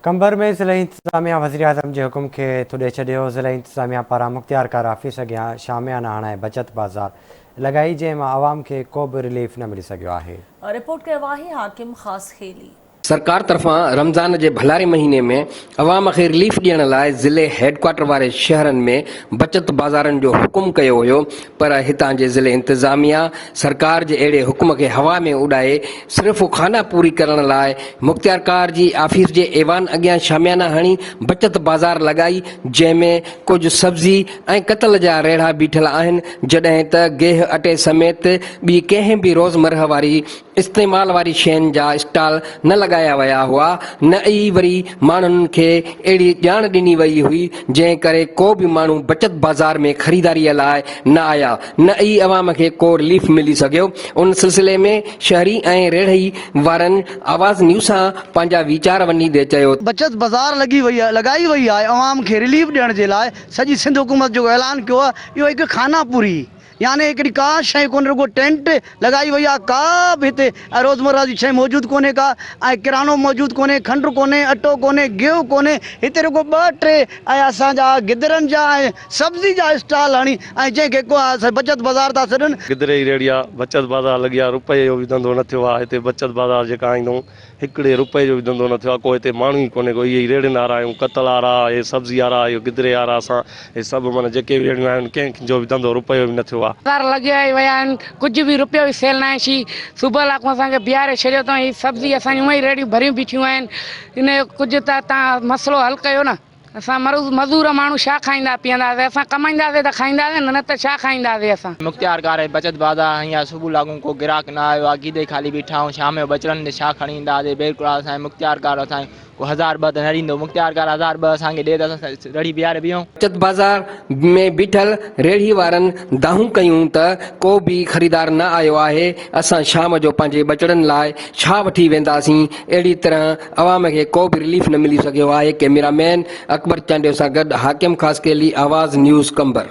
قمبر ۾ ضلعي انتظاميا وزيراعظم جي حڪم کي ٿڏي ڇڏيو، ضلعي انتظاميا پاران مختيارڪار آفيس اڳيان شاميانا هڻائي بچت بازار لڳائي جنهن مان عوام کي ڪو به رليف نه ملي سگهيو آهي. رپورٽ ڪيو آهي حاڪم خاصخيلي. سرڪار طرفان رمضان جي ڀلاري مهيني ۾ عوام کي رليف ڏيڻ لاء ضلعي هيڊڪوارٽر واري شهرن ۾ بچت بازارن جو حڪم ڪيو هيو پر هتان جي ضلعي انتظاميا سرڪار جي اهڙي حڪم کي هوا ۾ اڏائي صرف خانه پوري ڪرڻ لاء مختيارڪار جي آفيس جي ايوان اڳيان شاميانا هڻي بچت بازار لڳائي جنهن ۾ ڪجهه سبزي ۽ ڪتل جا ريڙها بيٺل آهن جڏهن ته گيهه اٽي سميت ٻي ڪنهن به روزمرهه واري استعمال واري شين جا اسٽال نه لڳايا ويا هئا نه ئي وري ماڻهن کي اهڙي ڄاڻ ڏني وئي هئي جنهن ڪري ڪو به ماڻهو بچت بازار ۾ خريداري لاء نه آيا نه ئي عوام کي ڪو رليف ملي سگهيو ان سلسلي ۾ شهري ۽ ريڙهي وارن آواز نيوز سان پنهنجا ويچار ونڊيندي چيو ته. بچت بازار لڳي وئي لڳائي وئي آهي عوام کي رليف ڏيڻ جي لاء سڄي سنڌ حڪومت جيڪو اعلان ڪيو آهي اهو هڪ خانه پوري يعني هڪڙي ڪا شيء ڪونهي رڳو ٽينٽ لڳائي وئي آهي ڪا به هتي روزمره جي شيء موجود ڪونهي ڪا ۽ ڪرانو موجود ڪونهي کنڊ ڪونهي اٽو ڪونهي گيهه ڪونهي هتي رڳو ٻه ٽي ۽ اسان جا گدرن جا ۽ سبزي جا اسٽال هڻي ۽ جنهن کي ڪو بچت بازار ٿا سڏن. گدري جي ريڙهي آ بچت بازار لڳي آ روپئي جو به ڌنڌو نه ٿيو آ هتي بچت بازار جيڪا آئيندئون هڪڙي روپئي جو به ڌنڌو نه ٿيو آهي، ڪو هتي ماڻهو ئي ڪونهي ڪو، اهي ئي ريڙهين وارا آهيون، ڪتل وارا، اهي سبزي وارا، اهي گدري وارا اسان اهي سڀ معنيٰ جيڪي به ريڙهيون آهن، ڪنهن جو به ڌنڌو روپيو به نه ٿيو آهي. بازار لڳائي ويا آهن، ڪجهه به روپيو به سيل ناهي شي، صبح لاڪون اسان کي بيهاري ڇڏيو اٿئون، هي سبزي اسان جون اونئن ئي ريڙهيون ڀريون بيٺيون آهن، ان جو ڪجهه ته توهان مسئلو حل ڪيو نه. اسان مروز مزور ماڻهو ڇا کائيندا پيئنداسين، اسان ڪمائينداسين ته کائينداسين نه ته ڇا کائينداسين اسان. مختيار ڪار ۽ بچت بازار هنئي آ صبح لاڳون ڪو گراهڪ نه آيو آ گيدي خالي بيٺا آهيون شام جو ٻچڙن ڏي ڇا کڻي اينداسين بلڪل اسان کي مختيار ڪار اسان کي ڪو هزار ٻه ته نه ڏيندو مختيار ڪار هزار ٻه اسان کي ڏي ته اسان رڙهي بيهاري بيهون. بچت بازار ۾ بيٺل ريڙهي وارن دانهون ڪيون ته ڪو به خريدار نه آيو آهي اسان شام جو پنهنجي ٻچڙن لاء ڇا وٺي وينداسين اهڙي طرح عوام کي ڪو به رليف نه ملي سگهيو آهي ڪئميرا مين اڪبر چانڊيو سان گڏ حاڪم خاصخيلي آواز نيوز قمبر.